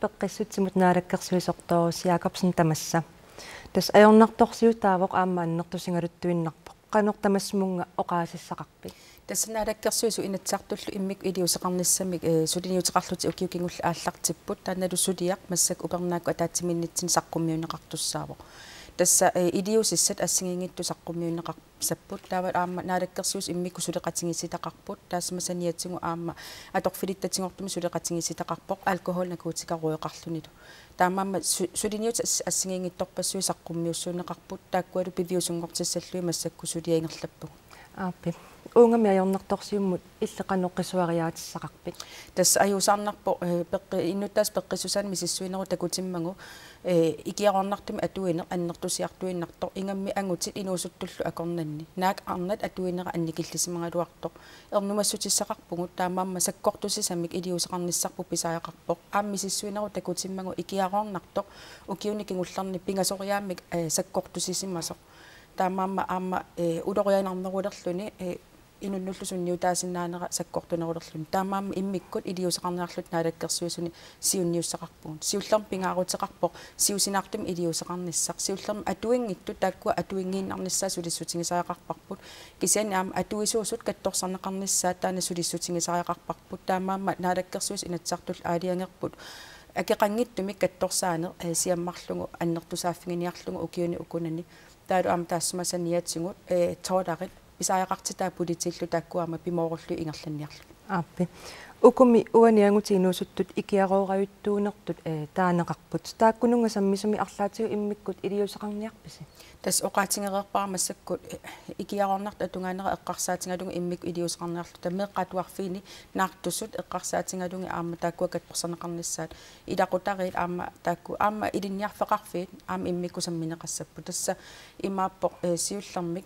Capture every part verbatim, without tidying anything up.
Peqqissutsimut naalakkersuisoq Doris Jakobsen, tamassa. Tassa ajornartorsiutaavoq aamma annertusigaluttuinnarpoq. Qanoq tamassimunnga oqaasissaqarpit? Tassa naalakkersuisut Inatsisartullu immikkut iliuuseqarnissamik, eh, suliniuteqarlutik ukiut kingulliit aallartipput, taannalu suliaq massakkut upernaakkut ataatsimiinnitsinni saqqummiunneqartussaavoq. Tassa, eh, iliuusissat assigiinngitsut saqqummiunneqarput. Sapput taava aamma naalakkersuisut immikkut suleqatigiissitaqarput, taassuma saniatigut aamma atorfilittatigortumik suleqatigiissitaqarpoq alkohol-, narkotikarujoqarlunilu. Taamaammat su-, suliniutit as-, assigiinngitsorpassuit saqqummiussuunneqarput, taakkualu piviusunngortissallugit massakkut suliat ingerlappagut. Aappi. Uunga ajornartorsiummut illit qanoq qisuariaatissaqarpit? Tassa ajuusaarnarpoq, eh, peqqi-, innuttaasut peqqissusaannik misissuinerup takutimmagu, eh, ikiaroornartumik atuineq annertusiartuinnartoq, ingammik angutit inuusuttullu akornanni. Naak arnat atuinera annikillisimagaluartoq. Ernumassutissaqarpugut, taamaammat sakkortusisamik iliuuseqarnissarput pisariaqarpoq. Aamma misissuinerup takutimmagu ikiaroornartoq ukiuni kingullerni pingasoriaammik, eh, sakkortusisimasoq. Taamaammat aamma, eh, ulorianarnerulerluni, eh, inunnullu sunniutaasinnaanera sakkortunerulerluni. Taamaammat immikkut iliuuseqarniarluta naalakkersuisuni siunniussaqarpugut. Siullermik pingaaruteqarpoq siusinaartumik iliuuseqarnissaq. Siullermik atuinngitsut taakkua atuinngiinnarnissaat sulissutigisariaqarparput. Kisianni aamma atuisuusut katsorsarneqarnissaat taanna sulissutigisariaqarparput. Taamaammat naalakkersuisut Inatsisartullu aalajangerput akeqanngitsumik katsorsaaneq, eh, siammarlugu annertusaaffiginiarlugu ukiuni ukunani. Taavalu aamma taassuma saniatigut, eh, tolderit pisariaqartitaat politiillu taakkua aamma pimoorullugit ingerlanniarlugit. Aappi. Ukumi uani angutit inuusuttut ikiaroorajuttuunertut, eh, taaneqarput. Taakkununnga sammisumik arlaatigut immikkut iliuuseqarniarpisi? Tassa oqaatigereerpara massakkut, eh, ikiaroornartut atugaanera eqqarsaatigalugu immikkut iliuuseqarniarluta, meeqqat atuarfiini naartusut eqqarsaatigalugit aamma taakkua katsorsarneqarnissaat. Ilaqutariit aamma taakku aamma ilinniarfeqarfiit aamma immikkut sammineqassapput. Tassa imaappoq, eh, siullermik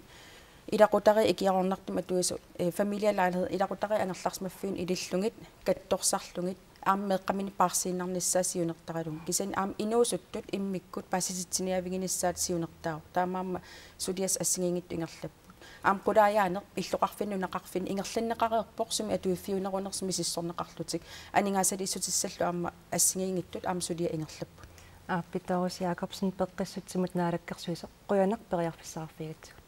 ilaqutariit ikiaroornartumik atuisut, eh, familielejlighed, ilaqutariit angerlarsimaffiit ilillugit katsorsarlugit aamma meeqqaminik paarsiinnarnissaat siunertaralugit. Kisianni aamma inuusuttut immikkut paasisitsiniaaviginissaat siunertaavoq. Taamaammat suliassat assigiinngitsut ingerlapput. Aamma qulaajaaneq illoqarfinni nunaqarfinni ingerlanneqareerpoq sumi atuiffiunerunersut misissorneqarlutik. Aningaasaliissutissallu aamma assigiinngitsut aamma suliat ingerlapput. Aappi, Doris Jakobsen, Peqqissutsimut naalakkersuisoq, qujanaq periarfissaqarfigigatsigut.